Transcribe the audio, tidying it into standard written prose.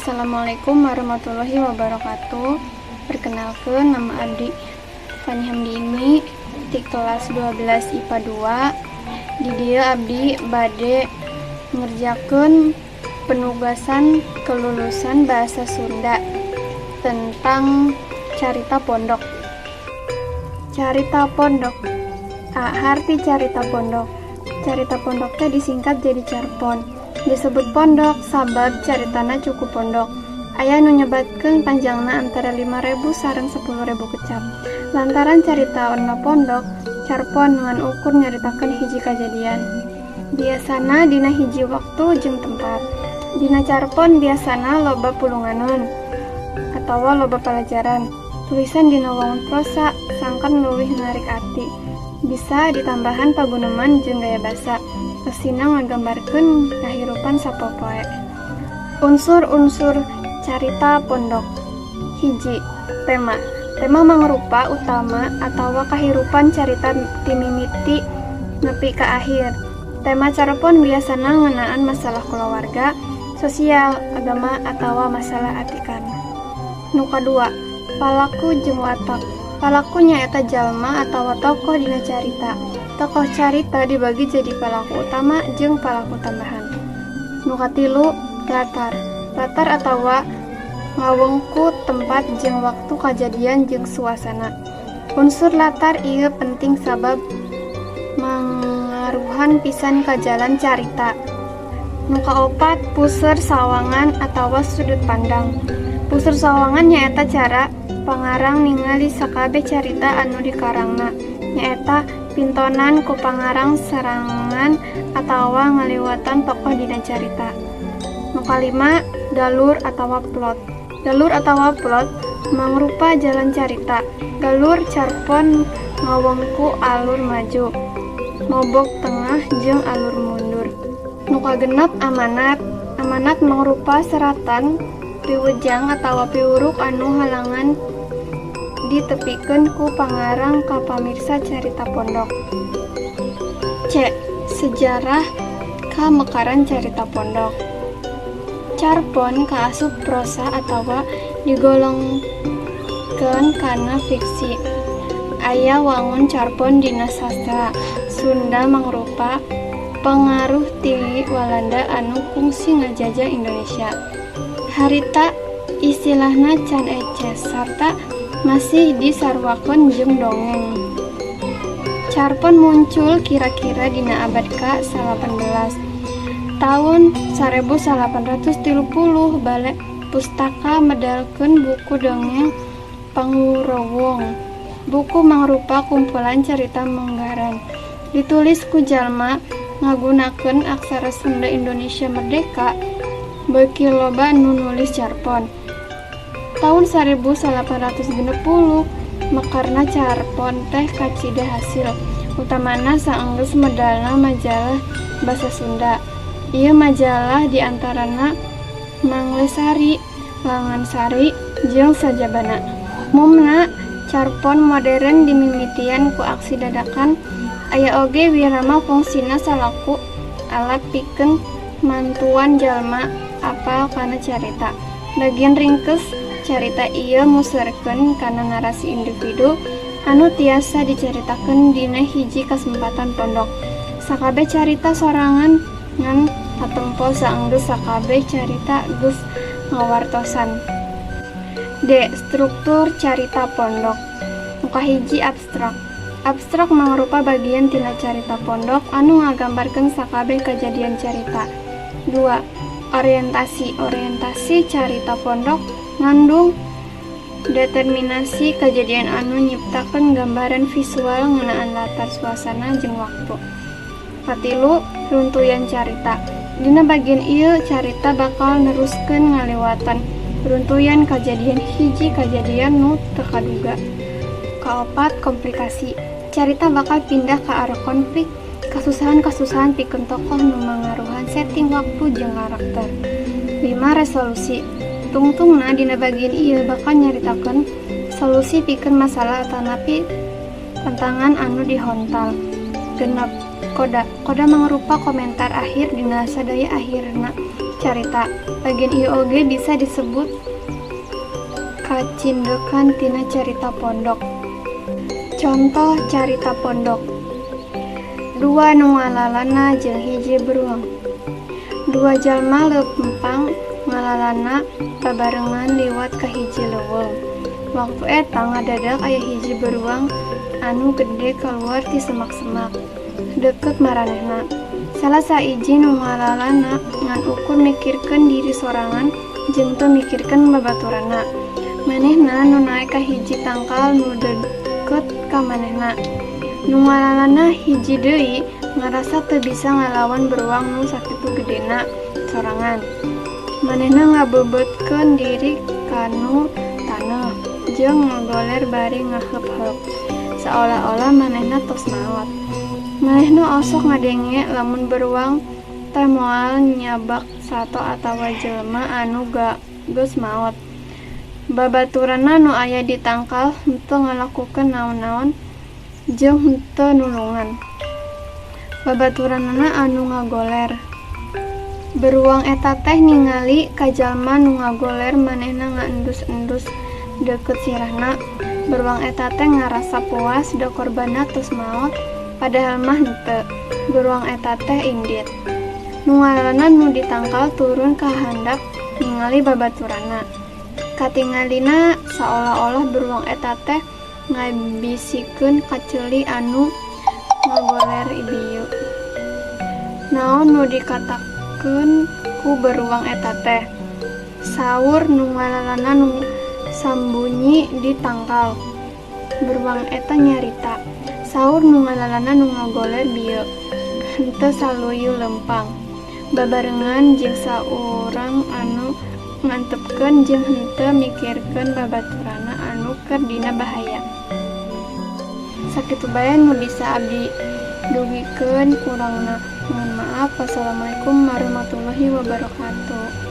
Assalamualaikum warahmatullahi wabarakatuh. Perkenalkan, nama abdi Fani Hamdini di kelas 12 IPA 2. Di dieu abdi bade ngerjakeun penugasan kelulusan bahasa Sunda tentang carita pondok. Carita pondok. A. Harti carita pondok. Carita pondok teh disingkat jadi carpon. Disebut pondok sabab caritana cukup pondok. Aya nu nyebatkeun panjangna antara 5000 sareng 10.000 kecap. Lantaran caritana pondok, carpon ngan ukur nyaritakeun hiji kajadian. Biasana dina hiji waktu jeung tempat. Dina carpon biasana loba pulunganeun atawa loba palajaran. Tulisan dina wangun prosa sangkan leuwih narik ati. Bisa ditambahan paguneman jeung gaya basa. Eusina ngagambarkeun kahirupan sapopoe. Unsur-unsur carita pondok. 1. Tema. Tema mangrupa utama atawa kahirupan carita ti mimiti nepi ka akhir. Tema carpon biasana ngeunaan masalah kulawarga, sosial, agama, atawa masalah atikan. Nu kadua, palaku jeung watak. Palaku nyaeta jalma atawa tokoh dina carita. Tokoh carita dibagi jadi palaku utama jeung palaku tambahan. Nu katilu, latar. Latar atawa ngawengku tempat jeung waktu kajadian jeung suasana. Unsur latar ieu penting sabab mangaruhan pisan ka jalan carita. Nu kaopat, puseur sawangan atawa sudut pandang. Puseur sawangan nyaeta cara pangarang ningali sakabeh carita anu dikarangna. Nyaeta pintonan ku pangarang sorangan atawa ngaliwatan tokoh dina carita. Nu kalima, galur atawa plot. Galur atawa plot mangrupa jalan carita. Galur carpon ngawengku alur maju, mobok tengah, jeung alur mundur. Nu kagenep, amanat. Amanat mangrupa seratan piwejang atawa piwuruk anu halangan ditepikeun ku pangarang ka pamirsa carita pondok. C. Sejarah kamekaran carita pondok. Carpon kaasup prosa atawa digolongkeun kana fiksi. Aya wangun carpon dina sastra Sunda mangrupa pangaruh ti Walanda anu kungsi ngajajah Indonesia. Harita istilahna can eces sarta masih disaruakeun jeung dongeng. Carpon muncul kira-kira dina abad ka-18. Taun 1830 Bale Pustaka medalkeun buku dongeng Panguruwung. Buku mangrupa kumpulan carita munggaran. Ditulis ku jalma ngagunakeun aksara Sunda. Indonesia merdeka, beuki loba nu nulis carpon. Taun 1860 mekarna carpon teh kacida hasil, utamana saenggeus medalna majalah basa Sunda. Ieu majalah di antarana Manglesari, Langansari, jeung sajabana. Umumna carpon modern dimimitian ku aksi dadakan, aya oge wirama fungsina salaku alat pikeun mantuan jalma apal kana carita. Bagian ringkes carita ieu muserkeun kana narasi individu anu tiasa dicaritakeun dina hiji kasempatan pondok. Sakabeh carita sorangan ngan katempo saenggeus sakabeh carita geus ngawartosan. D. Struktur carita pondok. Nu kahiji, abstrak. Abstrak mangrupa bagian tina carita pondok anu ngagambarkeun sakabeh kajadian carita. 2. Orientasi. Orientasi carita pondok ngandung determinasi kajadian anu nyiptakeun gambaran visual ngeunaan latar, suasana, jeung waktu. 3. Runtuyan carita. Dina bagian ieu carita bakal neruskeun ngaliwatan runtuyan kajadian hiji kajadian nu teu kaduga. 4. Komplikasi. Carita bakal pindah ka arah konflik, kasusahan-kasusahan pikeun tokoh nu mangaruhan setting waktu jeung karakter. 5. Resolusi. Tungtungna dina bagian ieu bakal nyaritakeun solusi pikeun masalah atanapi tantangan anu dihontal. 6. Koda. Koda mangrupa komentar akhir dina sadaya akhirna. carita. Bagian ieu oge bisa disebut kacindekan tina carita pondok. Contoh carita pondok. Dua nu ngalalana jeung hiji beruang. Dua jalma leumpang ngalalana babarengan liwat ka hiji leuweung. Waktu eta ngadadak aya hiji beruang anu gede kaluar ti semak-semak deukeut maranehna. Salah sahiji nu ngalalana ngan ukur mikirkeun diri sorangan jeung teu mikirkeun babaturanna. Manehna nu naek ka hiji tangkal nu deukeut ka manehna. Nu ngalalana hiji deui ngarasa teu bisa ngalawan beruang nu sakitu gedena sorangan. Manehna ngabeubeutkeun diri kana taneuh jeung ngagoler bari ngaheup-heup, saolah-olah manehna tos maot. Manehna osok ngadenge lamun beruang teh moal nyabak sato atawa jelema anu geus maot. Babaturanna nu aya di tangkal henteu ngalakukeun naon-naon jeung henteu nulungan babaturanana anu ngagoler. Beruang eta teh ningali ka jalma nu ngagoler, manehna ngaendus-endus deukeut sirahna. Beruang eta teh ngarasa puas da korbanna tos maot, padahal mah henteu. Beruang eta teh indit. Nu ngalalana nu di tangkal turun ka handap ningali babaturanna. Katingalina saolah-olah beruang eta teh ngabisikeun ka ceuli anu ngagoler bieu. "Naon nu dikatakeun ku beruang eta teh?" saur nu ngalalana nu sambunyi di tangkal. "Beruang eta nyarita," saur nu ngalalana nu ngagoler bieu, "henteu saluyu leumpang babarengan jeung saurang anu ngantepkeun jeung henteu mikirkeun babaturanna anu keur dina bahaya." Sakitu bae nu bisa abdi dugikeun, kurangna mohon maaf. Wassalamualaikum warahmatullahi wabarakatuh.